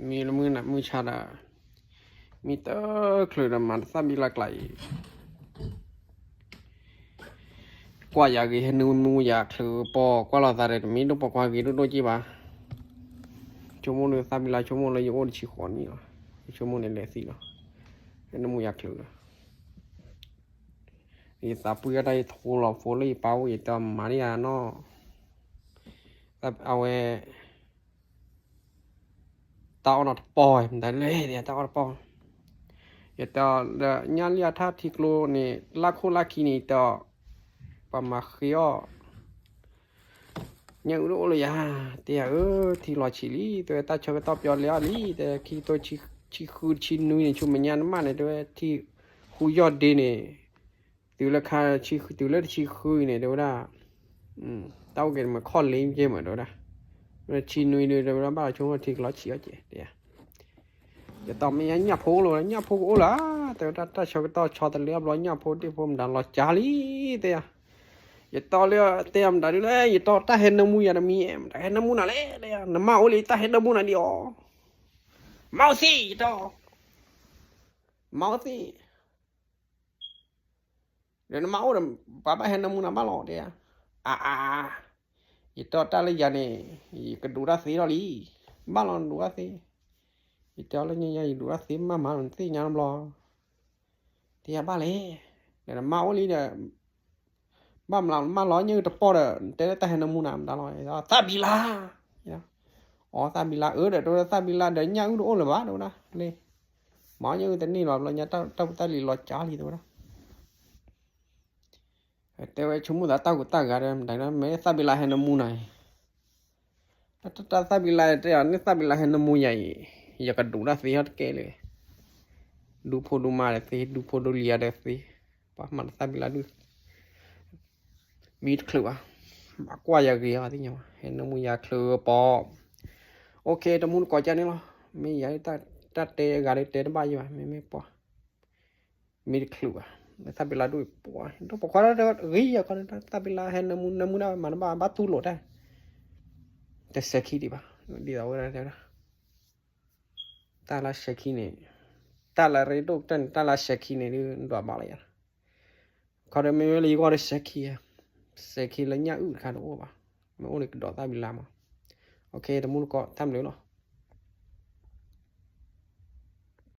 ມີລະມືນະມືຊາດາ ມີເຕີເຂີນມາສາບິລາໄກ ກວ່າຢາກເຫັນໜູໝູຢາກເທີປອກວ່າລາຊາເດ ມີດຸປອກວ່າກີດຸໂດຈິບາ ຊົ່ວໂມງໜຶ່ງສາບິລາ ຊົ່ວໂມງລະຢູ່ໂອນຊິຄອນນີ້ລະ ຊົ່ວໂມງນີ້ແຫຼະຊິລະ ເຫັນໜູໝູຢາກເທີ ອີສາເປືອໄດ້ໂທລອໂຟລີປາວອີຕາມມານີ້ອະເນາະ ແບບເອົາແອ ຕາອອນອອດປອຍ ມັນໄດ້ເລີຍ ຕາອອນປອຍ ຍາຕາຍານລຽທາທິກໂລນີ້ ລາໂຄລາຄີນີ້ຕາປະມາເຄອ ຍາອຸໂລຍາ ເຕຍເອີ ທີ່ລອຍຊິລີ ໂຕຕາຊອກກະຕອບຍອດລຽລີ ແຕ່ຄີໂຕຊິ ຊິຄືຊິນຸຍ ຊຸມຍານມາໃນໂຕທີ່ຄູຍອດດີນີ້ ຕູລະຄາຊິ ຕູລະຊິຄືນີ້ເດວດາ ອືມ ເຕົ້າເກັນມາຄອນເລງເກມເດວດາ ຊິນຸຍເດວດາ ບ້າຊົງທີ່ລອຍຊິເຈ ເຕຍ ຢາຕອບແມ່ນຍາໂພໂລ ຍາໂພໂອລາ ແຕ່ວ່າຕາຊອກກະຕອບຊອກຕະເລືອບລອຍຍາໂພຕິໂພມດາລອຍຈາລີ ເຕຍ ຢາຕອບເລືອແຕ້ມດາດູແລ ຢາຕອບຕາເຫັນນະມູຢານະມີ ຕາເຫັນນະມູນາເລ ເຕຍ ນະມາໂອລີ ຕາເຫັນນະມູນາດີອອ ເມົາຊິ ຢາຕອບ ເມົາຊິ ເດີນມາໂອ ປາບາເຫັນນະມູນາມາຫຼອດເດ ອາ ອາ ອີໂຕຕາລະຍານີ້ ກະດູດາຊີລອລີ ມາຫຼອນດູດາຊີ ອີຕາລະຍາ ຍາ ດູດາຊີ ມາ ມາ ມັນຊີຍານຳລອ ເຕຍບາເລ ເດີນມາໂອລີເດ ບາມລາ ມາຫຼອນຍືຕະປອເດ ເຕຕາເຫັນນະມູນາມາຫຼອນ ຊາບິລາ ອອ ຊາບິລາ ເອີ ເດີ ໂຕ ຊາບິລາ ເດີ ຍາອຸໂອລະບາ ໂຕນະ ເລ ມາຍືຕະນີ້ລອ ລອຍາຕາ ຕາ ຕາລີລອຈາລີໂຕນະ ແຕ່ວ່າຊຸມມຸຕາຕາກຸຕາກາ ໄດ້ນະ ແມ່ຊາບິລາເຫັນນະມູນາ ຕາ ຕາ ຕາ ຊາບິລາ ແຕ່ອັນນີ້ຊາບິລາເຫັນນະມູໃຫຍ່ ຢາກະດູດາຊີຮອດເກເລີຍ ດູໂພດູມາເດຊີ ດູໂພດູເລຍເດຊີ ປະມານຊາບິລາດູ ມີດເຂືອ ມາກວ່າຢາກເກວ່າຕິຫຍັງ ເຫັນນະມູຢາເຂືອປອ ໂອເຄ ຕະມູນກໍຈະນີ້ລະ ມີຢາຕາ ຕາເຕກາເຕຕະບາຢູ່ ມີ ມີປອ ມີດເຂືອ ຊາບິລາດູປອ ໂຕປອຄວາເດ ເຮີຍ ຢາກອນ ຊາບິລາເຫັນນະມູ ນະມູນາ ມາ ບາ ບາຕູໂລດ ແຕ່ເຊັກຄີດີບາ ດີເອົາໄດ້ ຕາລາເຊັກຄີນີ້ ຕາລາເຣໂດ ຕາລາເຊັກຄີນີ້ ດວບາລະຍາ ເຂົາໄດ້ແມ່ນລີກວ່າໄດ້ເຊັກຄີ ເຊັກຄີລະຍະອືດຄາໂອບາ ແມ່ໂອນີ້ກໍດອກຕາບິລາມາ ໂອເຄ ຕະມູນກໍທຳເລີຍເນາະ